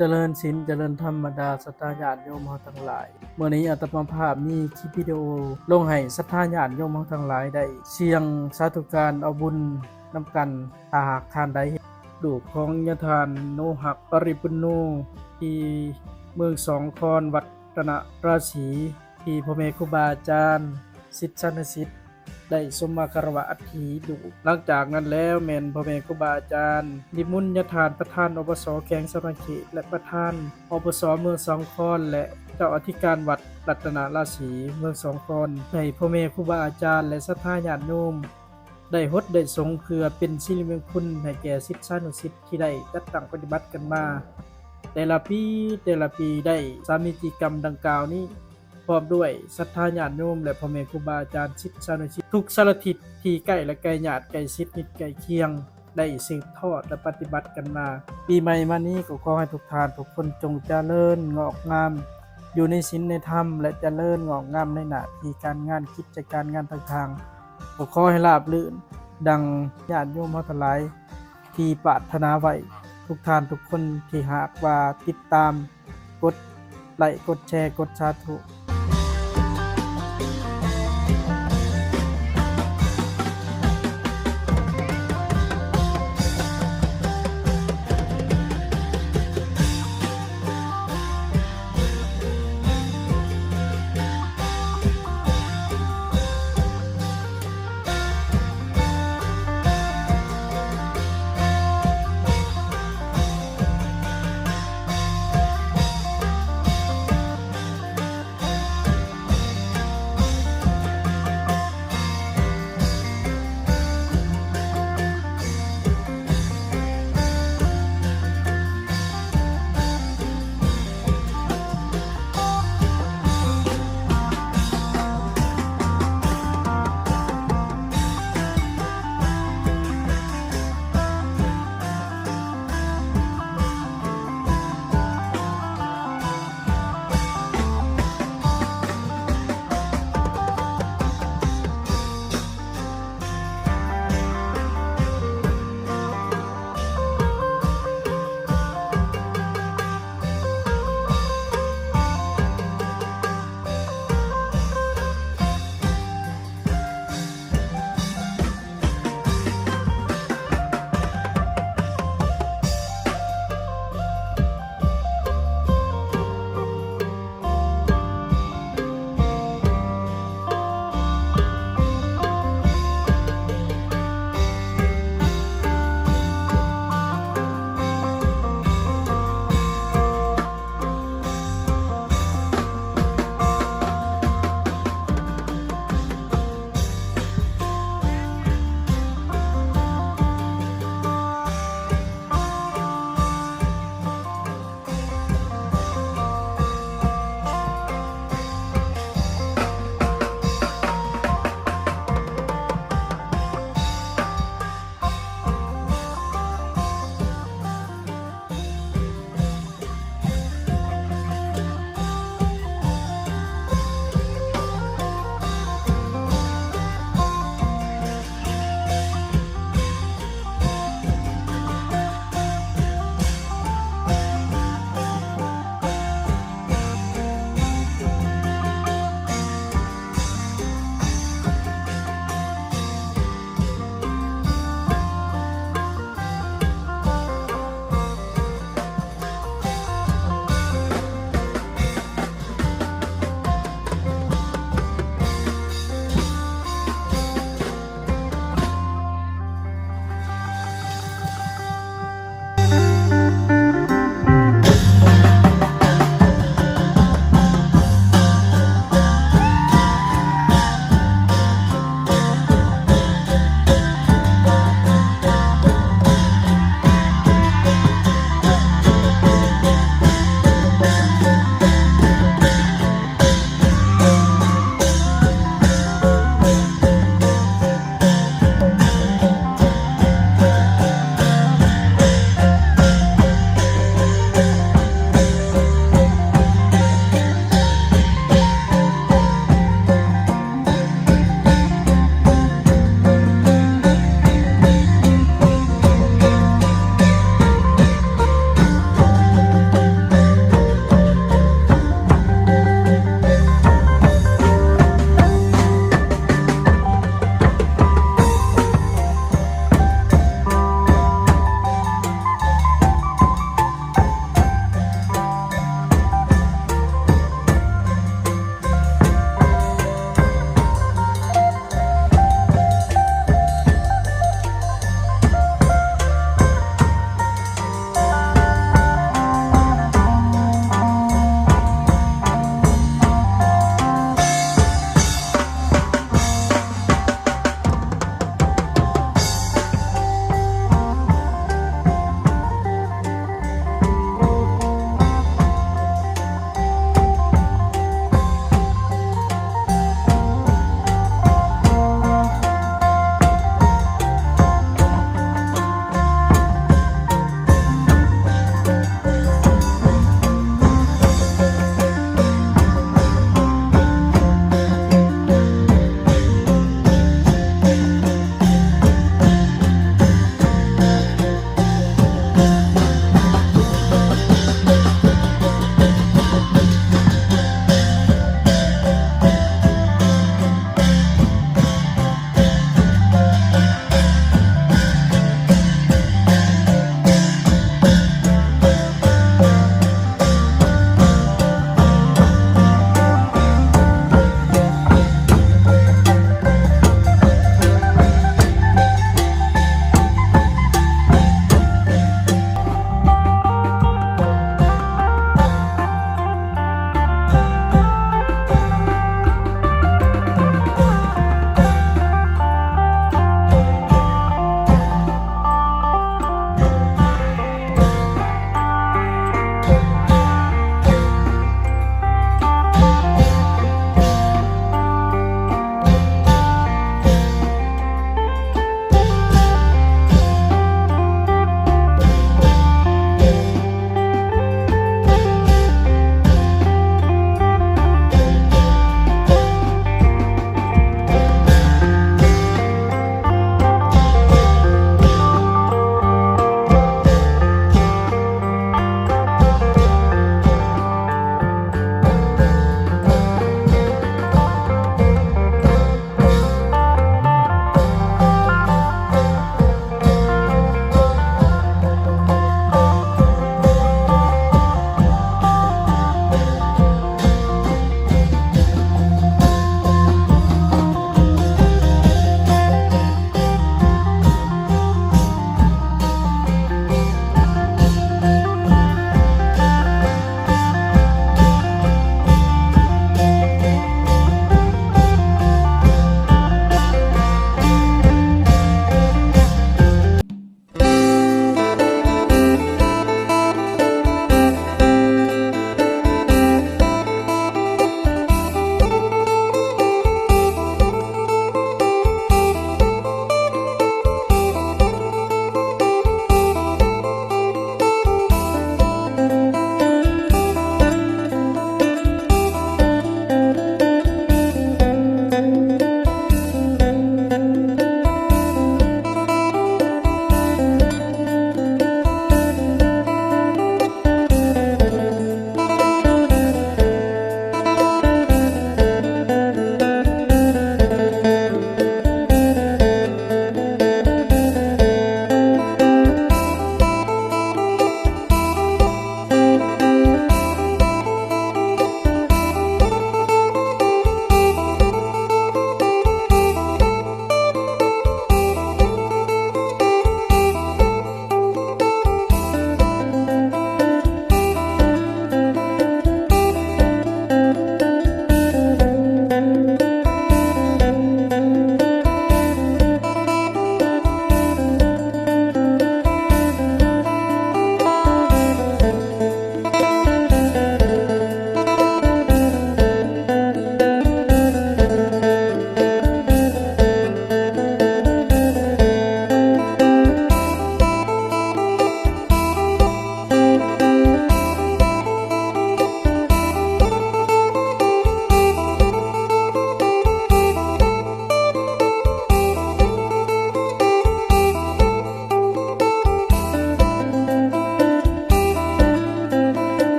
ຈະເລີນສິນ ຈະເລີນທຳ ບັນດາສັດທາຍາດໂຍມເຮົາທັງຫຼາຍ. ມື້ນີ້ອາດຕະມາພາບມີຄລິບວິດີໂອລົງໃຫ້ສັດທາຍາດໂຍມເຮົາທັງຫຼາຍໄດ້ສ່ຽງສາທຸການເອົາບຸນນຳກັນ. ຖ້າຫາກທ່ານໃດເຫັນຮູບຂອງຍາທ່ານໂນຮັກ ປະລິປຸນໂນ ທີ່ເມືອງສອງຄອນ ວັດຕະນະລາສີ ທີ່ພໍ່ແມ່ຄູບາອາຈານ ສິດສານຸສິດ ໄດ້ສົມມາຄາລະວະອັດຖິລູກ. ຫຼັງຈາກນັ້ນແລ້ວ ແມ່ນພໍ່ແມ່ຄູບາອາຈານ ນິມົນຍາທ່ານ ປະທານ ອປສ ແຂວງສະຫວັນນະເຂດ ແລະ ປະທານ ອປສ ເມືອງສອງຄອນ ແລະ ເຈົ້າອະທິການວັດລັດຕະນະລາສີ ເມືອງສອງຄອນ ໃຫ້ພໍ່ແມ່ຄູບາອາຈານ ແລະ ສັດທາຍາດໂຍມ ໄດ້ຫົດໄດ້ສົງ ເພື່ອເປັນສິລິມຸງຄຸນໃຫ້ແກ່ສິດສານຸສິດ ທີ່ໄດ້ຈັດຕັ້ງປະຕິບັດກັນມາແຕ່ລະປີ ແຕ່ລະປີ ໄດ້ສາມີຈິກຳດັ່ງກ່າວນີ້ ພ້ອມດ້ວຍສັດທາຍາດໂຍມ ແລະ ພໍ່ແມ່ຄູບາອາຈານ ສິດສານຸສິດ ທຸກສາລະທິດທີ່ໃກ້ ແລະ ໄກຍາດ ໃກ້ຊິດມິດໃກ້ຄຽງ ໄດ້ສືບທອດ ແລະ ປະຕິບັດກັນມາ. ປີໃໝ່ມານີ້ກໍຂໍໃຫ້ທຸກທ່ານທຸກຄົນຈົ່ງຈະເລີນງອກງາມຢູ່ໃນສິນໃນທຳ ແລະ ຈະເລີນງອກງາມໃນໜ້າທີ່ການງານ ກິດຈະການງານຕ່າງໆ ກໍຂໍໃຫ້ລາບລື່ນ ດັ່ງຍາດໂຍມເຮົາທັງຫຼາຍທີ່ປາດຖະໜາໄວ້. ທຸກທ່ານທຸກຄົນທີ່ຫາກວ່າຕິດຕາມ ກົດໄລ້ ກົດແຊ ກົດສາທຸ